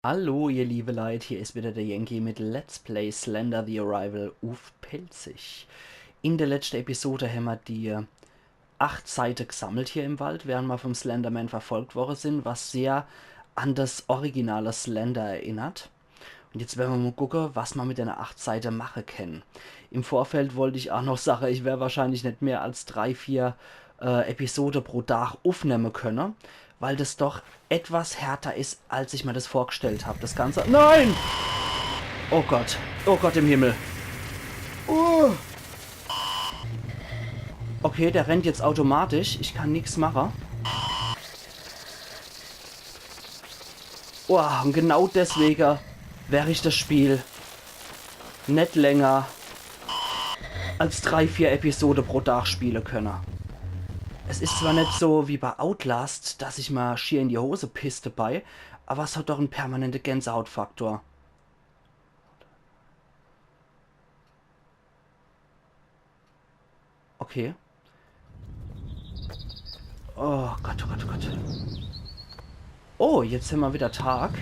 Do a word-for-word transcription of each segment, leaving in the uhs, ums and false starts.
Hallo, ihr liebe Leit, hier is wieder der Yankee mit Let's Play Slender: The Arrival uff Pälzisch. In der letschte Episode hämmer die acht Seite gsammelt hier im Wald, während mer vom Slenderman verfolgt worre sin, was sehr an das originale Slender erinnert. Und jetzt werre mer mo gucke, was mer mit denne acht Seite mache kenne. Im Vorfeld wollt ich ach noch sache, ich werr wahrscheinlich net mehr als drei, vier äh, Episode pro Tag uffnemme könne, weil das doch etwas härter is, als ich mer das vorgestellt hab. Das Ganze. Nein! Oh Gott. Oh Gott im Himmel. Uh. Okay, der rennt jetzt automatisch. Ich kann nix mache. Oh, und genau deswege werr ich das Spiel net länger als drei, vier Episode pro Tag spiele könne. Es is zwar net so wie bei Outlast, dass ich mer schier in die Hose piss bei, aber es hat doch en permanente Gänsehautfaktor. Okay. Oh Gott, oh Gott, oh Gott. Oh, jetzt hämmer wieder Tag.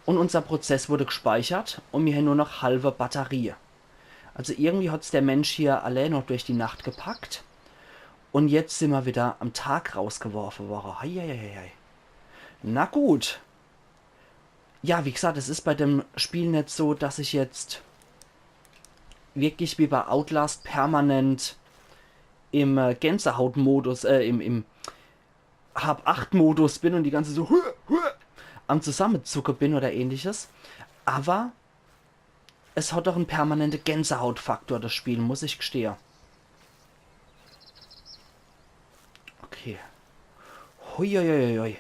Und unser Prozess wurde gespeichert und mir hän nur noch halbe Batterie. Also irgendwie hat's der Mensch hier allee noch durch die Nacht gepackt. Und jetzt simmer wieder am Tag rausgeworfe worre. Heieieiei. Na gut. Ja, wie gesagt, es is bei dem Spiel net so, dass ich jetzt wirklich wie bei Outlast permanent im äh, Gänsehautmodus, äh, im, im Hab-Acht-Modus bin und die ganze so hua, hua, am Zusammezucke bin oder ähnliches. Aber es hat doch en permanente Gänsehautfaktor, das Spiel, muss ich gstehe. Okay. Huiuiuiui.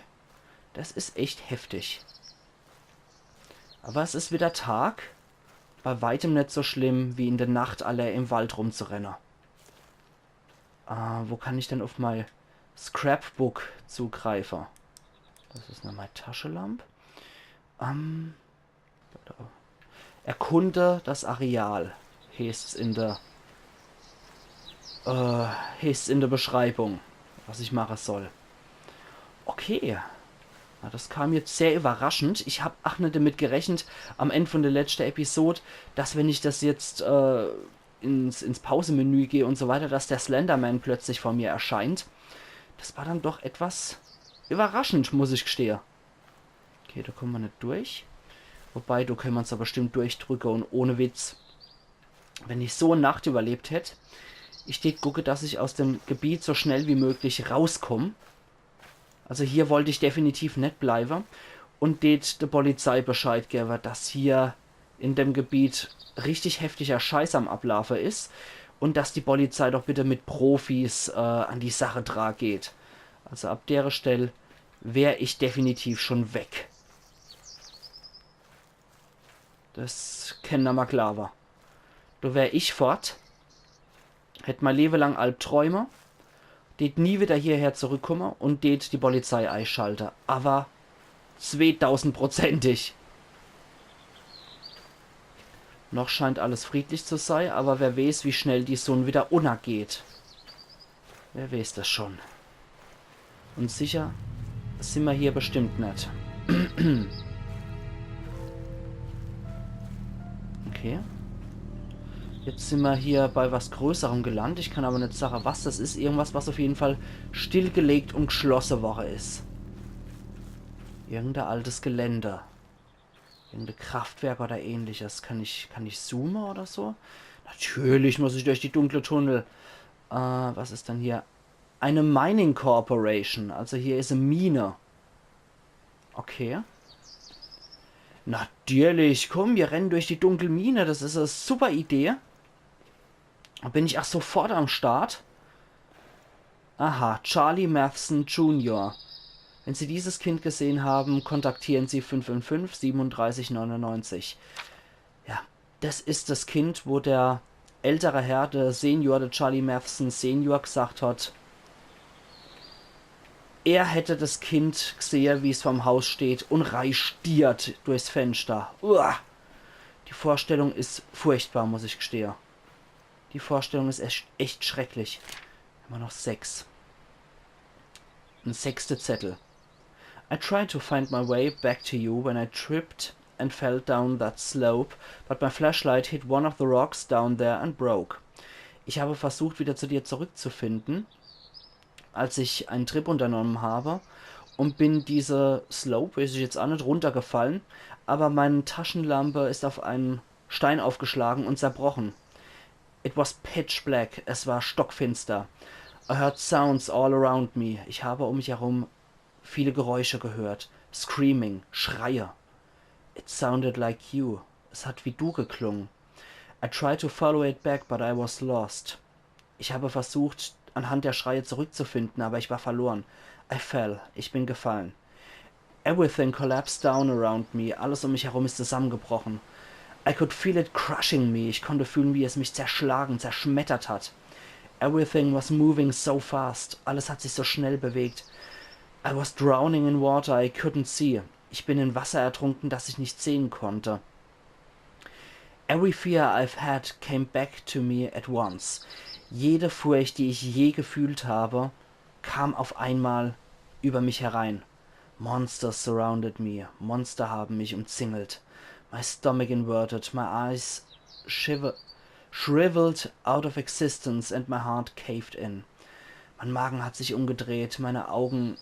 Das is echt heftig. Aber es is wieder Tag. Bei weitem net so schlimm, wie in der Nacht allee im Wald rumzurenne. Äh, wo kann ich denn uff mei Scrapbook zugreife? Das is nur mei Taschelamp. Ähm, erkunde das Areal, heeßt's in der, äh, heeßt's in der Beschreibung, was ich mache soll. Okay. Na, das kam jetzt sehr überraschend. Ich hab ach net damit gerechnet, am End von der letschte Episode, dass wenn ich das jetzt, äh, ins, ins Pausemenü geh und so weiter, dass der Slenderman plötzlich vor mir erscheint. Das war dann doch etwas überraschend, muss ich gstehe. Okay, da kommen mer net durch. Wobei, da kann mer's doch bestimmt durchdrücke und ohne Witz, wenn ich so e Nacht überlebt hätt, ich tät gucke, dass ich aus dem Gebiet so schnell wie möglich rauskomm. Also hier wollt ich definitiv net bleibe. Und tät der Polizei Bescheid gewwe, dass hier in dem Gebiet richtig heftiger Scheiß am Ablaufe is und dass die Polizei doch bitte mit Profis äh, an die Sache dra geht. Also ab dere Stell wär ich definitiv schon weg. Das kenner mer glaawe. Do wär ich fort, hätt mei Lewe lang Albträume, tät nie wieder hierher zurückkomme und tät die Polizei eischalte. Aber zweetausendprozentig. Noch scheint alles friedlich zu sei, aber wer weeß, wie schnell die Sunn wieder unnergeht. Wer weeß das schon. Und sicher simmer hier bestimmt net. Okay. Jetzt simmer hier bei was Größerem gelandet. Ich kann aber net sache, was das is. Irgendwas, was auf jeden Fall stillgelegt und gschlosse worre is. Irgendein altes Gelände. Irgendein Kraftwerk oder ähnliches. Kann ich, kann ich zoome oder so? Natürlich muss ich durch die dunkle Tunnel. Äh, was is denn hier? Eine Mining Corporation. Also hier is e Mine. Okay. Natürlich, komm, wir rennen durch die dunkle Mine. Das is e super Idee. Da bin ich ach sofort am Start. Aha, Charlie Matheson Junior. Wenn Sie dieses Kind gesehen haben, kontaktieren Sie fünf fünf fünf, siebenunddreißig neunundneunzig. Ja, das is das Kind, wo der ältere Herr, der Senior, der Charlie Matheson Senior, gesagt hat, er hätte das Kind gsehe, wie's vorm Haus steht und reistiert durchs Fenster. Uah. Die Vorstellung is furchtbar, muss ich gstehe. Die Vorstellung is echt, echt schrecklich. Immer noch sechs. En sechste Zettel. I tried to find my way back to you when I tripped and fell down that slope, but my flashlight hit one of the rocks down there and broke. Ich habe versucht, wieder zu dir zurückzufinden, als ich einen Trip unternommen habe, und bin diese Slope, weiß ich jetzt auch nicht, runtergefallen, aber meine Taschenlampe ist auf einen Stein aufgeschlagen und zerbrochen. It was pitch black, es war stockfinster. I heard sounds all around me, ich habe um mich herum viele Geräusche gehört. Screaming, Schreie. It sounded like you, es hat wie du geklungen. I tried to follow it back, but I was lost. Ich habe versucht, anhand der Schreie zurückzufinden, aber ich war verloren. I fell, ich bin gefallen. Everything collapsed down around me, alles um mich herum ist zusammengebrochen. I could feel it crushing me, ich konnte fühlen, wie es mich zerschlagen, zerschmettert hat. Everything was moving so fast, alles hat sich so schnell bewegt. I was drowning in water I couldn't see, ich bin in Wasser ertrunken, das ich nicht sehen konnte. Every fear I've had came back to me at once. Jede Furcht, die ich je gefühlt habe, kam auf einmal über mich herein. Monsters surrounded me. Monster haben mich umzingelt. My stomach inverted, my eyes shiver shriveled out of existence and my heart caved in. Mein Magen hat sich umgedreht, meine Augen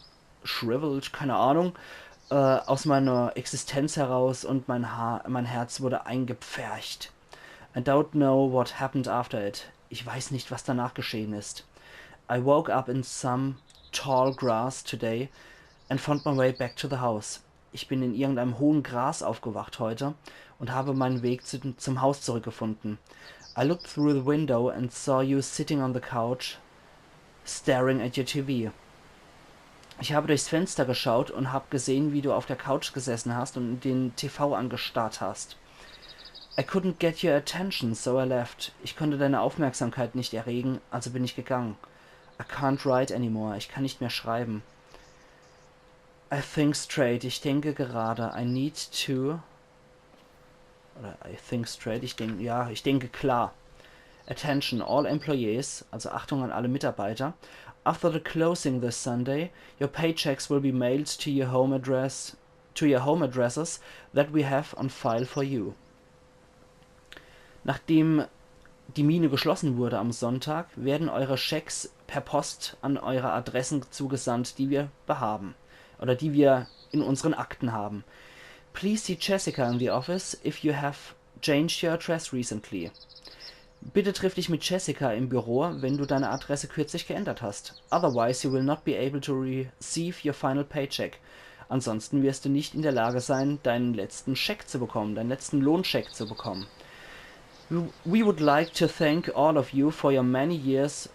shriveled, keine Ahnung, äh, aus meiner Existenz heraus und mein, ha mein Herz wurde eingepfercht. I don't know what happened after it. Ich weiß nicht, was danach geschehen ist. I woke up in some tall grass today and found my way back to the house. Ich bin in irgendeinem hohen Gras aufgewacht heute und habe meinen Weg zu, zum Haus zurückgefunden. I looked through the window and saw you sitting on the couch, staring at your T V. Ich habe durchs Fenster geschaut und habe gesehen, wie du auf der Couch gesessen hast und den T V angestarrt hast. I couldn't get your attention, so I left. Ich konnte deine Aufmerksamkeit nicht erregen, also bin ich gegangen. I can't write anymore. Ich kann nicht mehr schreiben. I think straight. Ich denke gerade. I need to Oder I think straight, ich denke, ja, ich denke klar. Attention all employees, also Achtung an alle Mitarbeiter. After the closing this Sunday, your paychecks will be mailed to your home address, to your home addresses that we have on file for you. Nachdem die Mine geschlossen wurde am Sonntag, werden eure Schecks per Post an eure Adressen zugesandt, die wir behaben oder die wir in unseren Akten haben. Please see Jessica in the office if you have changed your address recently. Bitte triff dich mit Jessica im Büro, wenn du deine Adresse kürzlich geändert hast. Otherwise, you will not be able to receive your final paycheck. Ansonsten wirst du nicht in der Lage sein, deinen letzten Scheck zu bekommen, deinen letzten Lohnscheck zu bekommen. We would like to thank all of you for your many years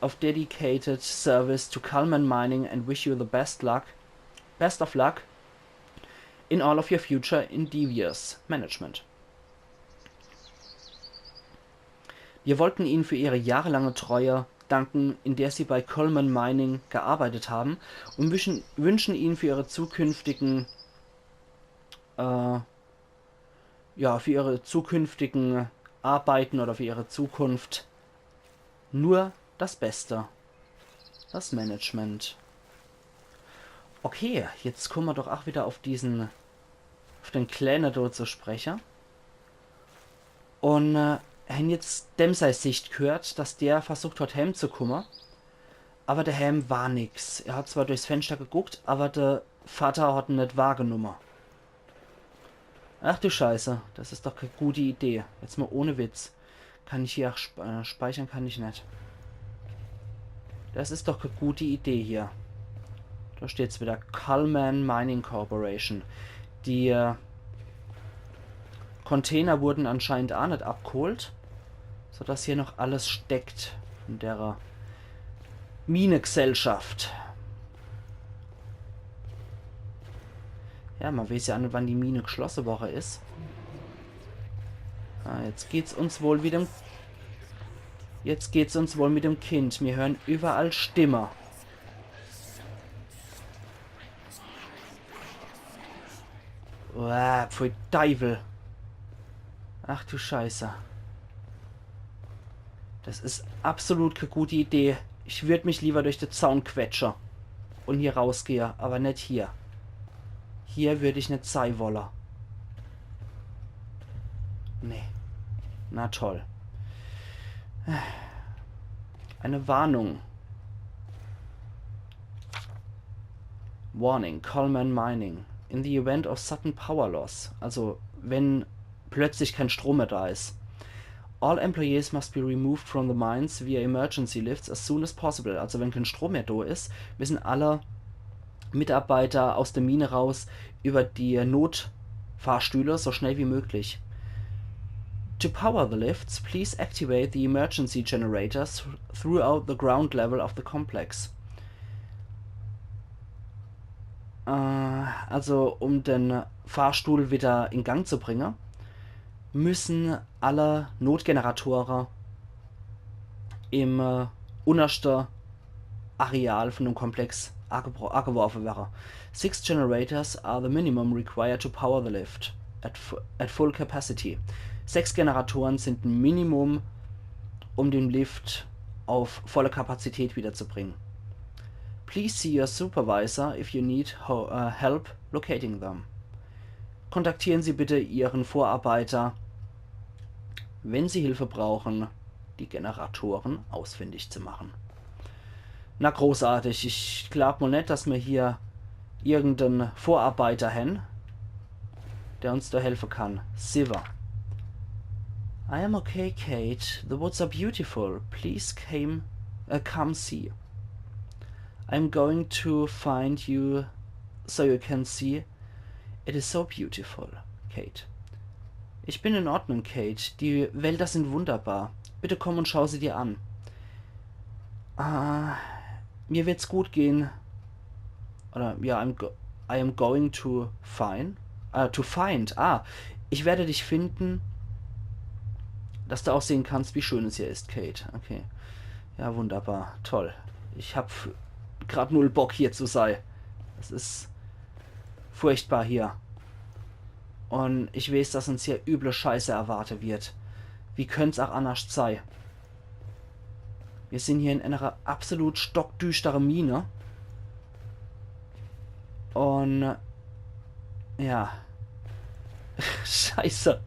of dedicated service to Kalman Mining and wish you the best luck, best of luck in all of your future endeavors. Management. Wir wollten Ihnen für Ihre jahrelange Treue danken, in der Sie bei Coleman Mining gearbeitet haben, und wünschen, wünschen Ihnen für Ihre zukünftigen, äh, ja, für Ihre zukünftigen Arbeiten oder für Ihre Zukunft nur das Beste. Das Management. Okay, jetzt komme mer doch ach wieder auf diesen, auf den Kläne do zu spreche. Un, äh, hen jetzt dem sei Sicht gehört, dass der versucht hat, heemzukumme. Awwer deheem war nix. Er hat zwar durchs Fenster geguckt, awwer de Vatter hat en net wahrgenumme. Ach du Scheiße, das is doch kä gute Idee. Jetzt mol ohne Witz. Kann ich hier ach sp-, äh, speichere kann ich net. Das is doch kä gute Idee hier. Do steht's wieder. Coleman Mining Corporation. Die, äh, Container wurden anscheinend ach net abgeholt, sodass hier noch alles steckt von derer Minegesellschaft. Ja, mer weeß ja ach net, wann die Mine geschlosse worre is. Ah, jetzt geht's uns wohl mit dem, jetzt geht's uns wohl mit dem Kind. Mir hören überall Stimme. Uah, pfui Deiwel. Ach du Scheiße. Das is absolut kä gute Idee. Ich würd mich lieber durch de Zaun quetsche un hier rausgehe, awwer net hier. Hier würd ich net sei wolle. Nee. Na toll. Eine Warnung. Warning, Coleman Mining. In the event of sudden power loss, also wenn plötzlich kein Strom mehr da ist, all employees must be removed from the mines via emergency lifts as soon as possible. Also wenn kein Strom mehr da ist, müssen alle Mitarbeiter aus der Mine raus über die Notfahrstühle so schnell wie möglich. To power the lifts, please activate the emergency generators throughout the ground level of the complex. Äh, also um den Fahrstuhl wieder in Gang zu bringen, müssen alle Notgeneratore im äh, unterste Areal von dem Komplex agebro- ageworfe wäre. Six generators are the minimum required to power the lift at, fu- at full capacity. Sechs Generatoren sind ein Minimum, um den Lift auf volle Kapazität wiederzubringen. Please see your supervisor if you need ho- uh, help locating them. Kontaktieren Sie bitte Ihren Vorarbeiter, wenn Sie Hilfe brauchen, die Generatoren ausfindig zu machen. Na großartig, ich glaub mal net, dass mir hier irgendeinen Vorarbeiter hen, der uns da helfen kann. Siver. I am okay, Kate. The woods are beautiful. Please came, uh, come see. I'm going to find you so you can see. It is so beautiful, Kate. Ich bin in Ordnung, Kate. Die Wälder sind wunderbar. Bitte komm und schau sie dir an. Ah, mir wird's gut gehen. Oder ja, I'm go I am going to find. Äh, to find. Ah, ich werde dich finden, dass du auch sehen kannst, wie schön es hier ist, Kate. Okay. Ja, wunderbar. Toll. Ich hab f- grad null Bock hier zu sein. Es ist furchtbar hier. Und ich weiß, dass uns hier üble Scheiße erwarte wird. Wie könnt's auch anders sei? Wir sind hier in einer absolut stockdüstere Mine. Und ja. Scheiße.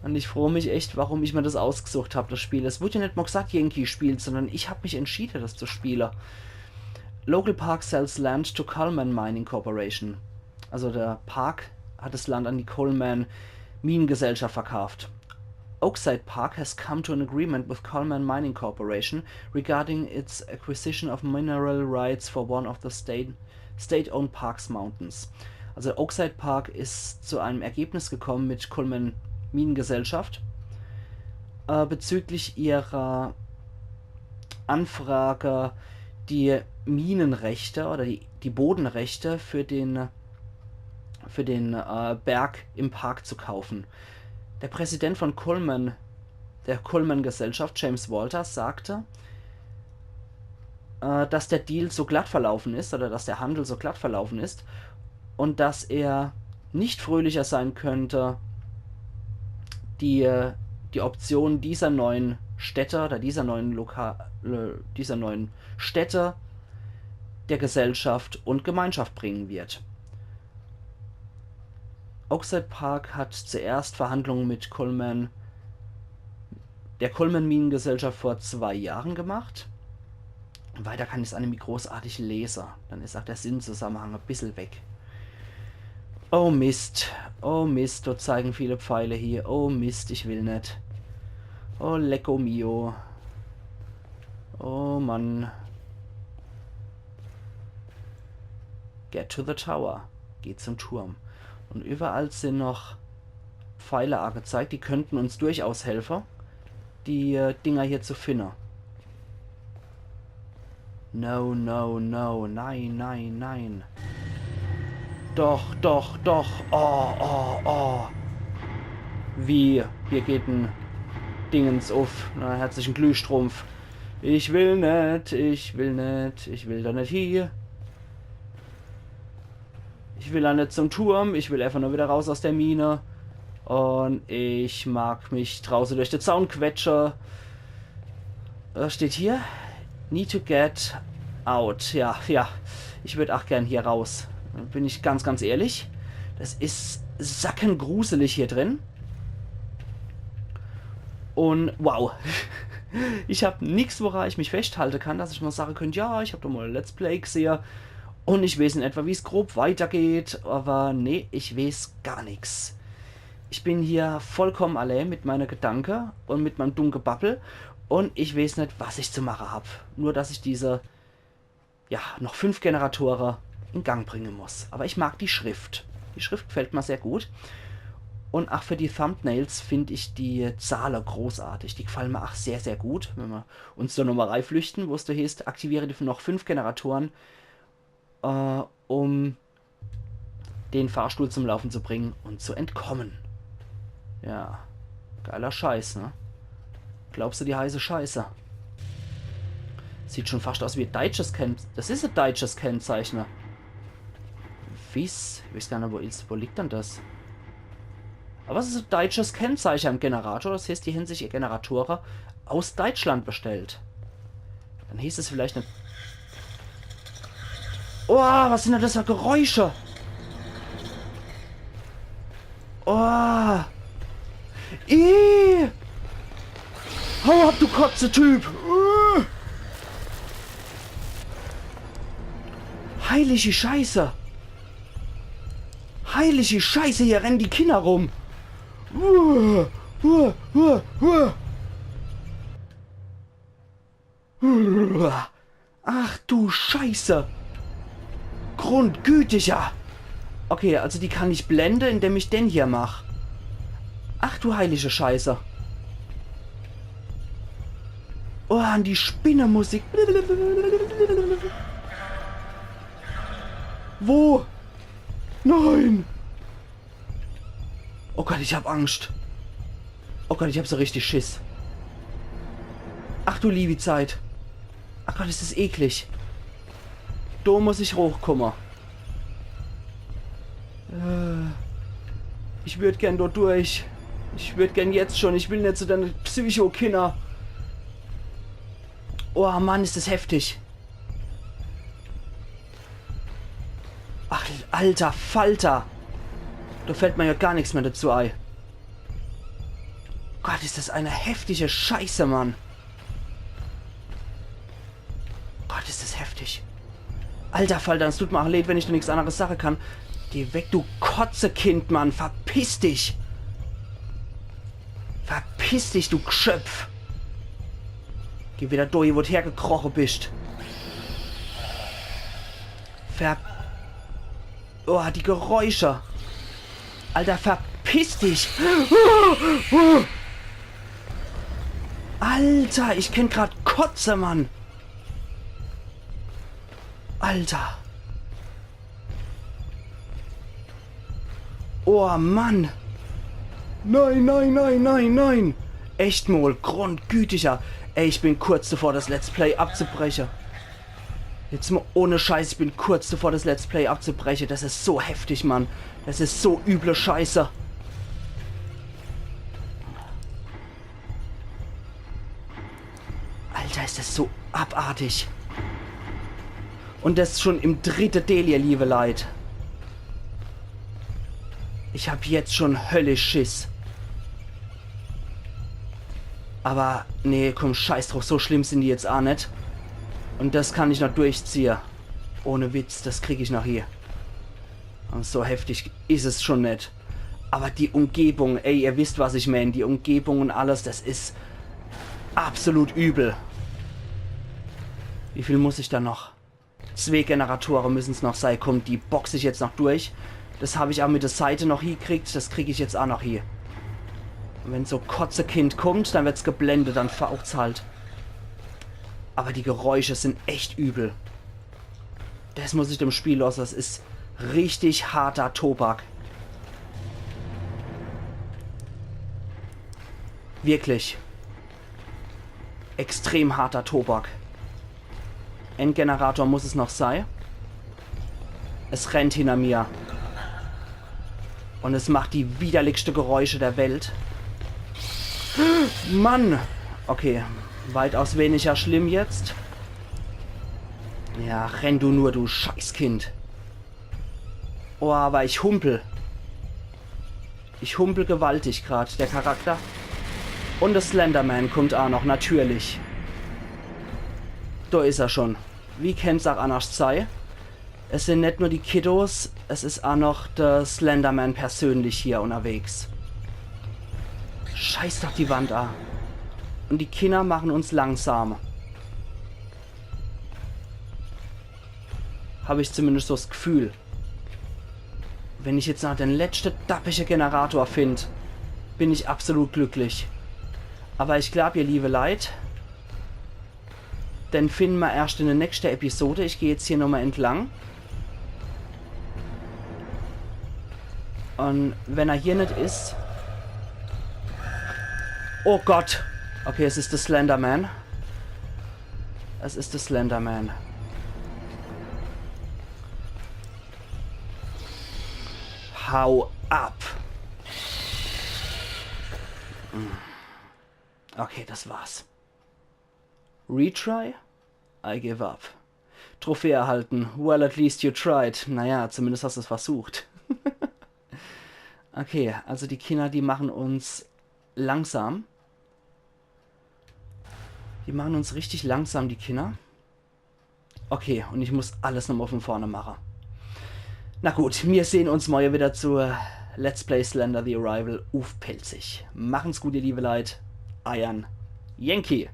Und ich frage mich echt, warum ich mir das ausgesucht hab, das Spiel. Es wurde ja net mal gesagt, Yankee spielt, sondern ich hab mich entschieden, das zu spielen. Local Park sells land to Coleman Mining Corporation. Also der Park hat das Land an die Coleman Minengesellschaft verkauft. Oakside Park has come to an agreement with Coleman Mining Corporation regarding its acquisition of mineral rights for one of the state state-owned parks mountains. Also Oakside Park ist zu einem Ergebnis gekommen mit Coleman Minengesellschaft äh, bezüglich ihrer Anfrage, die Minenrechte oder die, die Bodenrechte für den, für den äh, Berg im Park zu kaufen. Der Präsident von Coleman, der Coleman Gesellschaft, James Walters, sagte, äh, dass der Deal so glatt verlaufen ist oder dass der Handel so glatt verlaufen ist und dass er nicht fröhlicher sein könnte, die, die Option dieser neuen Städte oder dieser neuen Loka äh, dieser neuen Städte der Gesellschaft und Gemeinschaft bringen wird. Oakside Park hat zuerst Verhandlungen mit Coleman, der Coleman Minengesellschaft vor zwei Jahren gemacht. Weiter kann ich's auch nimmi großartig lesen. Dann ist auch der Sinnzusammenhang ein bisschen weg. Oh Mist. Oh Mist, dort zeigen viele Pfeile hier. Oh Mist, ich will net. Oh lecko mio. Oh Mann. Get to the tower. Geht zum Turm. Und überall sind noch Pfeile angezeigt, die könnten uns durchaus helfen, die äh, Dinger hier zu finden. No, no, no. Nein, nein, nein. Doch, doch, doch. Oh, oh, oh. Wie? Hier geht ein Dingens uff. Na, herzlichen Glühstrumpf. Ich will net, ich will net, ich will da net hier. Ich will da net zum Turm, ich will einfach nur wieder raus aus der Mine. Und ich mag mich draußen durch den Zaun quetsche. Was steht hier? Need to get out. Ja, ja. Ich würd auch gern hier raus. Bin ich ganz, ganz ehrlich. Das is sackengruselig hier drin. Un wow. Ich hab nix, wora ich mich festhalte kann, dass ich mol sage könnt, ja, ich hab doch mol e Let's Play gsehe. Un ich weeß in etwa, wie's grob weitergeht. Awwer nee, ich weeß gar nix. Ich bin hier vollkommen allee mit meiner Gedanke un mit meim dumm Gebabbel. Un ich weeß net, was ich zu mache hab. Nur, dass ich diese, ja, noch fünf Generatore in Gang bringe muss. Awwer ich mag die Schrift. Die Schrift gfällt mer sehr gut. Un ach für die Thumbnails find ich die Zahle großartig. Die gfallen mer ach sehr, sehr gut. Wenn mer uns do nochmol reiflüchte, wo's do heeßt, aktiviere die noch fünf Generatoren, äh, um den Fahrstuhl zum Laufen zu bringen un zu entkommen. Ja, geiler Scheiß, ne? Glaubst du, die heiße Scheiße? Sieht schon fast aus wie e deitsches Kenn-, das is e deitsches Kennzeichner. Wiss, ich weeß gar net, wo is, wo liegt dann das? Awwer es is e deitsches Kennzeichner im Generator, das heeßt, die hän sich ihr Generatore aus Deitschland bestellt. Dann heeßt es vielleicht net. Oh, was sin denn das für Geräusche? Oh. Ih. Hau ab, du Kotze-Typ. Uh. Heilige Scheiße. Heilige Scheiße, hier rennen die Kinder rum. Uh, uh, uh, uh. Ach du Scheiße. Grundgütiger. Okay, also die kann ich blende, indem ich den hier mach. Ach du heilige Scheiße. Oh, an die Spinnemusik. Wo? Nein! Oh Gott, ich hab Angst. Oh Gott, ich hab so richtig Schiss. Ach du liebi Zeit. Ach Gott, is das eklig. Do muss ich hochkumme. Äh, ich würd gern dort durch. Ich würd gern jetzt schon. Ich will net zu deine Psycho-Kinder. Oh Mann, is das heftig. Ach, alter Falter. Do fällt mer ja gar nix mehr dazu ei. Gott, is das eine heftige Scheiße, Mann. Gott, is das heftig. Alter Falter, es tut mer ach leed, wenn ich do nix anneres sage kann. Geh weg, du Kotzekind, Mann. Verpiss dich. Verpiss dich, du Gschöpf. Geh wieder do, wo d' hergekroche bist. Ver-, oh, die Geräusche. Alter, verpiss dich. Alter, ich könnt grad kotze, Mann. Alter. Oh Mann. Nein, nein, nein, nein, nein. Echt mol, Grundgütiger. Ey, ich bin kurz davor, das Let's Play abzubreche. Jetzt mol ohne Scheiß, ich bin kurz davor, das Let's Play abzubreche. Das is so heftig, Mann. Das is so üble Scheiße. Alter, is das so abartig. Un das schon im dritte Deel, ihr liewe Leit. Ich hab jetzt schon höllisch Schiss. Aber nee, komm, scheiß druff, so schlimm sin die jetzt ach net. Un das kann ich noch durchziehe. Ohne Witz, das krieg ich noch hie. Un so heftig is es schon net. Aber die Umgebung, ey, ihr wisst, was ich mään, die Umgebung un alles, das is absolut übel. Wie viel muss ich do noch? Zwee Generatore müssen's noch sei. Komm, die box ich jetzt noch durch. Das hab ich ach mit der Seite noch hiekriegt. Das krieg ich jetzt ach noch hie. Un wenn so Kotzekind kommt, dann werd's geblendet, dann faucht's halt. Aber die Geräusche sin echt übel. Das muss ich dem Spiel losse. Das is richtig harter Tobak. Wirklich. Extrem harter Tobak. Ein Generator muss es noch sei. Es rennt hinter mir. Un es macht die widerlichste Geräusche der Welt. Mann! Okay, weitaus weniger schlimm jetzt. Ja, renn du nur, du Scheißkind. Oh, aber ich humpel. Ich humpel gewaltig grad, der Charakter. Und de Slenderman kommt aa noch, natürlich. Do is er schon. Wie kennt's aa annerscht sei? Es sin net nur die Kiddos, es is aa noch de Slenderman persönlich hier unnerwegs. Scheiß doch die Wand aa. Und die Kinner machen uns langsam. Hab ich zumindescht so's Gefühl. Wenn ich jetzt noch den letschte dappische Generator find, bin ich absolut glücklich. Aber ich glaub, ihr liewe Leit, den finden mer erscht in de nächschte Episode. Ich geh jetzt hier nochmal entlang. Und wenn er hier net is... Oh Gott! Okay, es is de Slenderman. Es is de Slenderman. Hau ab! Okay, das war's. Retry? I give up. Trophäe erhalten. Well, at least you tried. Naja, zumindest hast du's versucht. Okay, also die Kinner, die machen uns langsam. Die machen uns richtig langsam, die Kinner. Okay, und ich muss alles nochmal von vorne mache. Na gut, mir sehen uns morje wieder zu Let's Play Slender The Arrival uff Pälzisch. Machen's gut, ihr liewe Leit. Eiern Yankee.